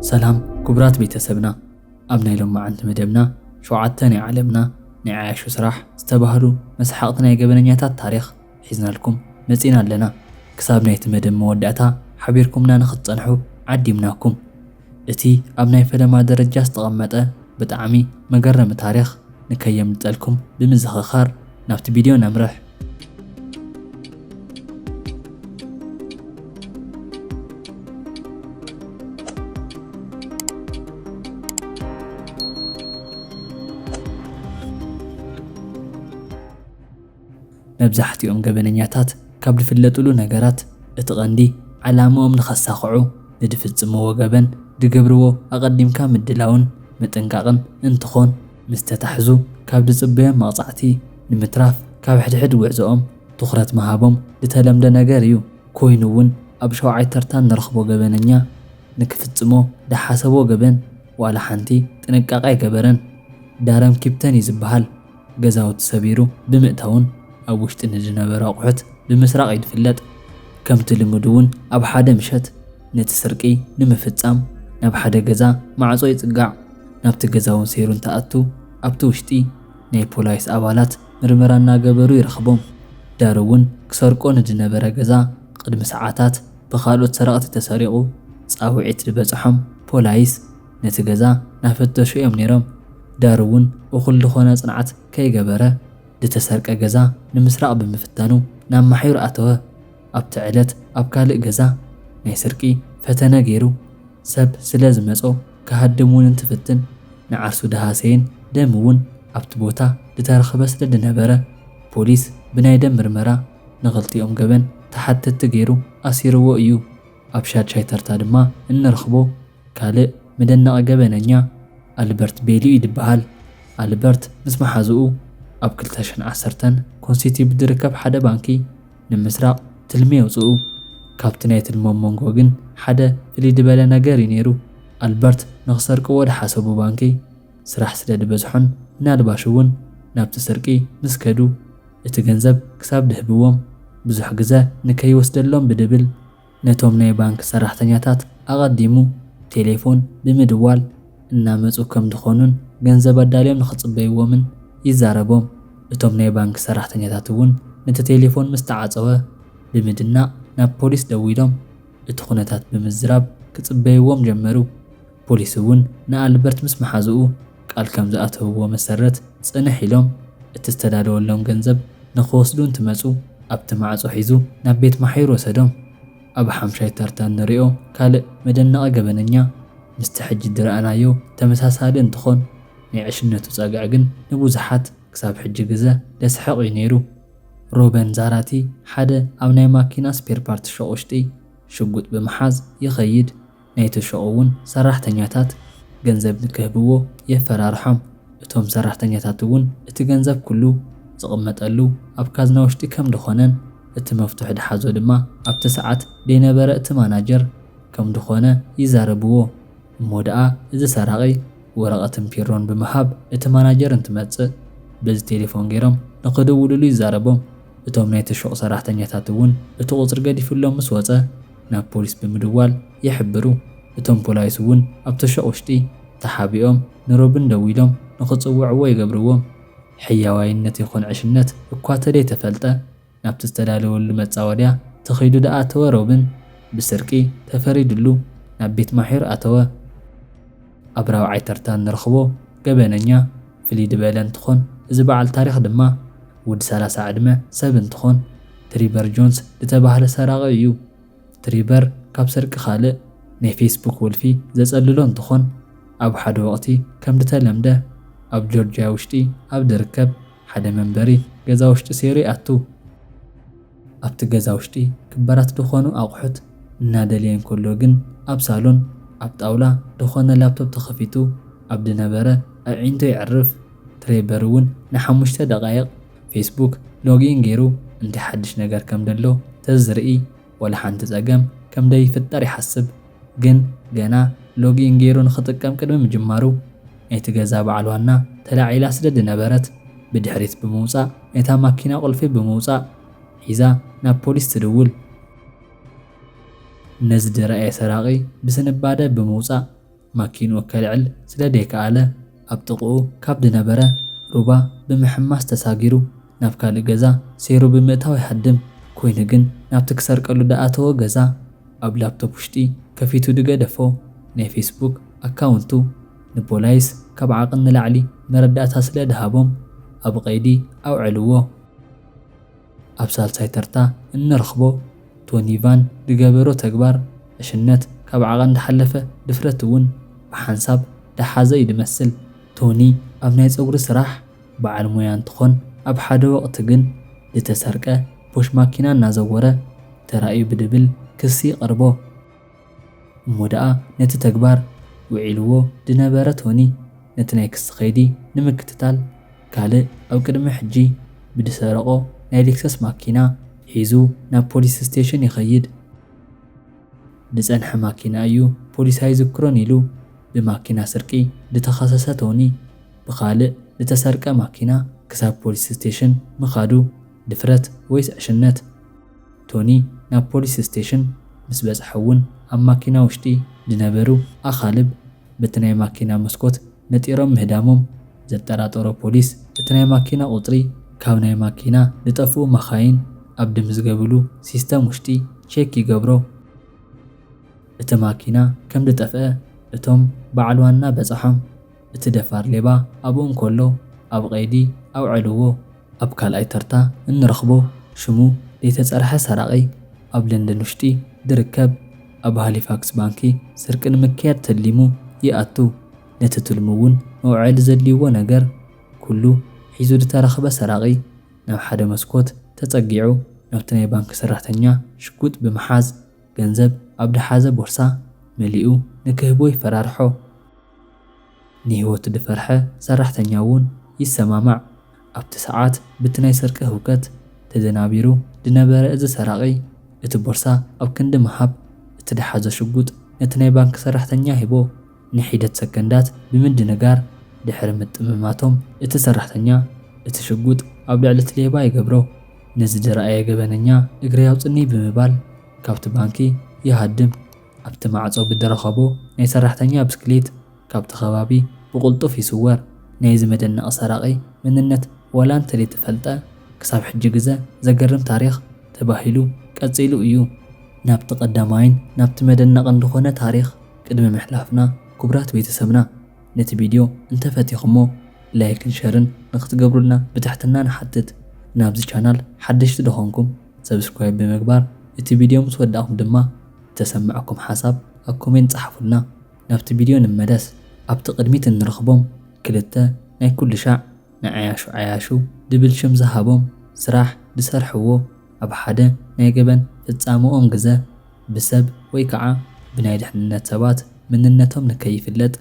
ሰላም ክቡራት ቤተሰብና፣ ኣብ ናይ ሎማዓንቲ መደብና ሸውዓተ ናይ ዓለምና ናይ ዓያሹ ስራሕ ዝተባህሉ መስሓቕቲ ናይ ገበነኛታት ታሪኽ ሒዝናልኩም መጺና ኣለና። ክሳብ ናይቲ መደብ መወዳእታ ሓቢርኩምና ንኽትጸንሑ ዓዲምናኩም። እቲ ኣብ ናይ ፈለማ ደረጃ ዝተቐመጠ ብጣዕሚ መገረሚ ታሪኽ ንከየምልጠልኩም ብምዝኽኻር ናብቲ ቪድዮ ነምርሕ። መብዛሕትኦም ገበነኛታት ካብ ዝፍለጥሉ ነገራት እቲ ቀንዲ ዓላምኦም ንኸሳኽዑ ንድፍጽምዎ ገበን ድገብርዎ ኣቐዲምካ ምድላውን ምጥንቃቕን እንትኾን፣ ምስ ተታሕዙ ካብ ዝጽበዮም መቕጻዕቲ ንምትራፍ ካብ ሕድሕድ ጉዕዞኦም ትኹረት ምሃቦም ዝተለምደ ነገር እዩ። ኮይኑ እውን ኣብ ሸውዓይ ተርታ ንረኽቦ ገበነኛ ንክፍጽሞ ድሓሰቦ ገበን ዋላ ሓንቲ ጥንቃቄ ኣይገበረን። ዳረም ኪፕተን እዩ ዝበሃል። ገዛውቲ ሰቢሩ ብምእታውን ኣብ ውሽጢ ንዝነበረ ኣቑሑት ብምስራቕ እዩ ዝፍለጥ። ከምቲ ልሙድ እውን ኣብ ሓደ ምሸት ነቲ ስርቂ ንምፍጻም ናብ ሓደ ገዛ ማዕጾ ይጽጋዕ። ናብቲ ገዛ እውን ሰይሩ እንትኣቱ ኣብቲ ውሽጢ ናይ ፖላይስ ኣባላት ምርመራ እናገበሩ ይረኽቦም። ዳሩ እውን ክሰርቆ ንዝነበረ ገዛ ቅድሚ ሰዓታት ብኻልኦት ሰረቕቲ ተሰሪቑ ጻውዒት ዝበጽሖም ፖላይስ ነቲ ገዛ ናፈተሹ እዮም ነይሮም። ዳሩ እውን እኹል ዝኾነ ጽንዓት ከይገበረ ዝተሰርቀ ገዛ ንምስራቕ ብምፍታኑ ናብ ማሕዩር ኣተወ። ኣብቲ ዕለት ኣብ ካልእ ገዛ ናይ ስርቂ ፈተነ ገይሩ ሰብ ስለ ዝመጾ ክሃድም እውን እንትፍትን ንዓርሱ ድሃሰየን ደም እውን ኣብቲ ቦታ ዝተረኽበ ስለ ዝነበረ ፖሊስ ብናይ ደም ምርመራ ንኽልቲኦም ገበን ተሓተትቲ ገይሩ ኣሲርዎ እዩ። ኣብ ሻድሻይ ተርታ ድማ እንረኽቦ ካልእ መደነቒ ገበነኛ ኣልበርት ቤሊ እዩ ዝበሃል። ኣልበርት ምስ መሓዝኡ ኣብ ክልተ ሽሕን ዓሰርተን ኮንሲቲ ብድርከብ ሓደ ባንኪ ንምስራቕ ትልሚ የውጽኡ። ካብቲ ናይ ትልሞም መንጎ ግን ሓደ ፍልይ ዝበለ ነገር እዩ ነይሩ። ኣልበርት ንኽሰርቅዎ ዝሓሰቡ ባንኪ ስራሕ ስለ ዝበዝሖን ምናልባሽ እውን ናብቲ ስርቂ ምስ ከዱ እቲ ገንዘብ ክሳብ ድህብዎም ብዙሕ ግዘ ንከይወስደሎም ብድብል ነቶም ናይ ባንክ ሰራሕተኛታት ኣቐዲሙ ቴሌፎን ብምድዋል እናመጹ ከም ዝኾኑን ገንዘብ ኣዳልዮም ንኽጽበይዎምን ይዛረቦም። እቶም ናይ ባንክ ሰራሕተኛታት እውን ነቲ ቴሌፎን ምስ ተዓጸወ ብምድናቕ ናብ ፖሊስ ደዊሎም እቲ ኩነታት ብምዝራብ ክጽበይዎም ጀመሩ። ፖሊስ እውን ንኣልበርት ምስ መሓዝኡ ቃል ከም ዝኣተውዎ መሰረት ጽንሕ ኢሎም እቲ ዝተዳለወሎም ገንዘብ ንኽወስዱ እንትመጹ ኣብቲ ማዕጾ ሒዙ ናብ ቤት ማሕዩር ወሰዶም። ኣብ ሓምሻይ ተርታ እንሪኦ ካልእ መደነቒ ገበነኛ ምስቲ ሕጂ ዝረኣናዮ ተመሳሳሊ እንትኾን ናይ ዕሽነቱ ጸግዒ ግን ንብዙሓት ክሳብ ሕጂ ግዘ ደስሕቕ እዩ ነይሩ። ሮበን ዛራቲ ሓደ ኣብ ናይ ማኪና ስፔር ፓርት ሹቕ ውሽጢ ሽጉጥ ብምሓዝ ይኸይድ። ናይቲ ሹቕ እውን ሰራሕተኛታት ገንዘብ ንክህብዎ የፈራርሖም። እቶም ሰራሕተኛታት እውን እቲ ገንዘብ ኩሉ ዝቕመጠሉ ኣብ ካዝና ውሽጢ ከም ዝኾነን እቲ መፍቱሕ ዝሓዞ ድማ ኣብቲ ሰዓት ዘይነበረ እቲ ማናጀር ከም ዝኾነ ይዛረብዎ። እሞ ደኣ እዚ ሰራቒ ወረቐትን ፒሮን ብምሃብ እቲ ማናጀር እንትመጽእ በዚ ቴሌፎን ገይሮም ንኽድውልሉ ይዛረቦም። እቶም ናይቲ ሹቕ ሰራሕተኛታት እውን እቲ ቁጽሪ ገዲፍሎም ምስ ወጸ ናብ ፖሊስ ብምድዋል ይሕብሩ። እቶም ፖላይስ እውን ኣብቲ ሹቕ ውሽጢ ተሓቢኦም ንሮብን ደዊሎም ንኽጽውዕዎ ይገብርዎም። ሕያዋይነት ይኹን ዕሽነት እኳ ተደይተፈልጠ ናብቲ ዝተዳለወሉ መጻወድያ ተኸይዱ ደኣ ኣተወ። ሮብን ብስርቂ ተፈሪድሉ ናብ ቤት ማሕዩር ኣተወ። ኣብ ራብዓይ ተርታ እንረኽቦ ገበነኛ ፍልይ ዝበለ እንትኾን እዚ በዓል ታሪኽ ድማ ወዲ ሰላሳ ዕድመ ሰብ እንትኾን ትሪበር ጆንስ ዝተባህለ ሰራቒ እዩ። ትሪበር ካብ ሰርቂ ካልእ ናይ ፌስቡክ ወልፊ ዘጸልሎ እንትኾን ኣብ ሓደ ወቕቲ ከም ዝተለምደ ኣብ ጆርጅያ ውሽጢ ኣብ ዝርከብ ሓደ መንበሪ ገዛ ውሽጢ ሰይሩ ይኣቱ። ኣብቲ ገዛ ውሽጢ ክባራት ዝኾኑ ኣቑሑት እናደለየ እንከሎ ግን ኣብ ሳሎን ኣብ ጣውላ ዝኾነ ላፕቶፕ ተኸፊቱ ኣብ ዝነበረ ኣዒንቱ የዕርፍ። ትሬበር እውን ንሓሙሽተ ደቓይቕ ፌስቡክ ሎጊን ገይሩ እንታይ ሓድሽ ነገር ከም ዘሎ ተዝርኢ ዋላ ሓንቲ ጸገም ከም ደይፍጠር ይሓስብ። ግን ገና ሎጊን ገይሩ ንኽጥቀም ቅድሚ ምጅማሩ ናይቲ ገዛ በዓል ዋና ተላዒላ ስለ ዝነበረት ብድሕሪት ብምውጻእ ናይታ ማኪና ቁልፊ ብምውጻእ ሒዛ ናብ ፖሊስ ትድውል። ነዚ ዝረኣየ ሰራቒ ብስንባደ ብምውጻእ ማኪንኡ ከልዕል ስለ ደይከኣለ፣ ኣብ ጥቕኡ ካብ ዝነበረ ሩባ ብምሕማስ ተሳጊሩ ናብ ካልእ ገዛ ሰይሩ ብምእታው ይሃድም። ኮይኑ ግን ናብቲ ክሰርቀሉ ዝኣተወ ገዛ ኣብ ላፕቶፕ ውሽጢ ከፊቱ ዝገደፎ ናይ ፌስቡክ ኣካውንቱ ንፖላይስ ካብ ዓቕን ንላዕሊ መረዳእታ ስለ ዝሃቦም ኣብ ቐይዲ ኣውዐልዎ። ኣብ ሳልሳይ ተርታ እንረኽቦ ቶኒ ቫን ዝገበሮ ተግባር ዕሽነት ካብ ዓቐን ዝሓለፈ ድፍረት እውን ብሓንሳብ ዝሓዘ እዩ ዝመስል። ቶኒ ኣብ ናይ ጸጉሪ ስራሕ በዓል ሞያ እንትኾን ኣብ ሓደ ወቕቲ ግን ዝተሰርቀ ቦሽ ማኪና እናዘወረ ተራእዩ ብድብል ክሲ ይቐርቦ። እሞ ደኣ ነቲ ተግባር ውዒልዎ ዝነበረ ቶኒ ነቲ ናይ ክሲ ከይዲ ንምክትታል ካልእ ኣብ ቅድሚ ሕጂ ብዝሰረቖ ናይ ሌክሰስ ማኪና ሒዙ ናብ ፖሊስ ስቴሽን ይኸይድ። ዝጸንሐ ማኪና እዩ ፖሊስ ኣይዝክሮን ኢሉ ብማኪና ስርቂ ዝተኸሰሰ ቶኒ ብኻልእ ዝተሰርቀ ማኪና ክሳብ ፖሊስ ስቴሽን ምኻዱ ድፍረት ወይስ ዕሽነት? ቶኒ ናብ ፖሊስ ስቴሽን ምስ በጽሐ እውን ኣብ ማኪና ውሽጢ ዝነበሩ ኣኻልብ በቲ ናይ ማኪና መስኮት ነጢሮም ምህዳሞም ዘጠራጠሮ ፖሊስ እቲ ናይ ማኪና ቁጽሪ ካብ ናይ ማኪና ዝጠፍኡ መኻይን ኣብ ዝምዝገብሉ ሲስተም ውሽጢ ቼክ ይገብሮ። እቲ ማኪና ከም ዝጠፍአ እቶም በዓል ዋና በጻሖም። እቲ ደፋር ሌባ ኣብኡ እንከሎ ኣብ ቐይዲ ኣውዐልዎ። ኣብ ካልኣይ ተርታ እንረኽቦ ሽሙ ዘይተጸርሐ ሰራቒ ኣብ ለንደን ውሽጢ ዝርከብ ኣብ ሃሊፋክስ ባንኪ ስርቂ ንምክያድ ተሊሙ ይኣቱ። ነቲ ትልሙ እውን መውዓሊ ዘድልይዎ ነገር ኩሉ ሒዙ ዝተረኽበ ሰራቒ ናብ ሓደ መስኮት ተጸጊዑ ናብቲ ናይ ባንኪ ሰራሕተኛ ሽጉጥ ብምሓዝ ገንዘብ ኣብ ዝሓዘ ቦርሳ መሊኡ ንክህቦ ይፈራርሖ። ንህይወቱ ዝፈርሐ ሰራሕተኛ እውን ይሰማማዕ። ኣብቲ ሰዓት ብቲ ናይ ስርቂ ህውከት ተደናቢሩ ዝነበረ እዚ ሰራቒ እቲ ቦርሳ ኣብ ክንዲ ምሃብ እቲ ዝሓዞ ሽጉጥ ነቲ ናይ ባንኪ ሰራሕተኛ ሂቦ። ንሒደት ሰከንዳት ብምድንጋር ድሕሪ ምጥምማቶም እቲ ሰራሕተኛ እቲ ሽጉጥ ኣብ ልዕሊ እቲ ሌባ ይገብሮ። ነዚ ዝረኣየ ገበነኛ እግረይ ኣውፅኒ ብምባል ካብቲ ባንኪ ይሃድም። ኣብቲ ማዕጾ ብዝረኸቦ ናይ ሰራሕተኛ ብስክሌት ካብቲ ከባቢ ብቕልጡፍ ይስወር። ናይዚ መደነቒ ሰራቒ መንነት ዋላ እንተዘይተፈልጠ ክሳብ ሕጂ ግዘ ዘገርም ታሪኽ ተባሂሉ ቀጺሉ እዩ። ናብቲ ቀዳማይን ናብቲ መደነቕን ዝኾነ ታሪኽ ቅድሚ ምሕላፍና ክቡራት ቤተሰብና ነቲ ቪድዮ እንተፈቲኹሞ ላይክን ሸርን ንክትገብሩልና ብትሕትና ንሓትት። ናብዚ ቻናል ሓደሽቲ ዝኾንኩም ሰብስክራይብ ብምግባር እቲ ቪድዮ ምስ ወዳእኹም ድማ ዝተሰማዕኩም ሓሳብ ኣብ ኮሜንት ጸሓፉልና። ናብቲ ቪድዮ ንመለስ። ኣብቲ ቅድሚት እንረኽቦም ክልተ ናይ ኩሉ ሻዕ ንዓያሹ ዓያሹ ዝብል ሽም ዝሃቦም ስራሕ ዝሰርሕዎ ኣብ ሓደ ናይ ገበን ፍጻመኦም ግዘ ብሰብ ወይ ከዓ ብናይ ድሕንነት ሰባት መንነቶም ንከይፍለጥ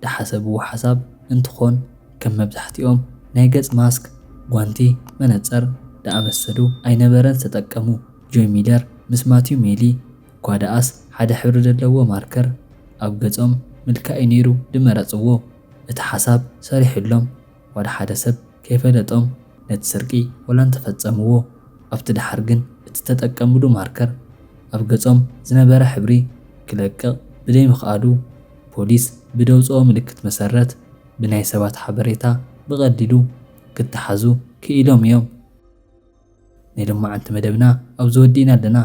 ዝሓሰብዎ ሓሳብ እንትኾን ከም መብዛሕትኦም ናይ ገጽ ማስክ፣ ጓንቲ፣ መነጸር ዝኣመሰሉ ኣይነበረን ዝተጠቀሙ። ጆይ ሚለር ምስ ማቲው ሜሊ እኳ ደኣስ ሓደ ሕብሪ ዘለዎ ማርከር ኣብ ገጾም ምልካይ ነይሩ ዝመረጽዎ። እቲ ሓሳብ ሰሪሑሎም ዋላ ሓደ ሰብ ከይፈለጦም ነቲ ስርቂ ዋላ እንተፈጸምዎ ኣብቲ ደሓር ግን እቲ ዝተጠቀምሉ ማርከር ኣብ ገጾም ዝነበረ ሕብሪ ክለቅቕ ብደይ ምኽኣሉ ፖሊስ ብደውፅኦ ምልክት መሰረት ብናይ ሰባት ሓበሬታ ብቐሊሉ ክተሓዙ ክኢሎም እዮም። ናይ ሎማዓንቲ መደብና ኣብዚ ወዲእና ኣለና።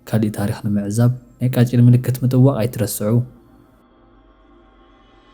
ካሊእ ታሪኽ ንምዕዛብ ናይ ቃጭል ምልክት ምጥዋቕ ኣይትረስዑ።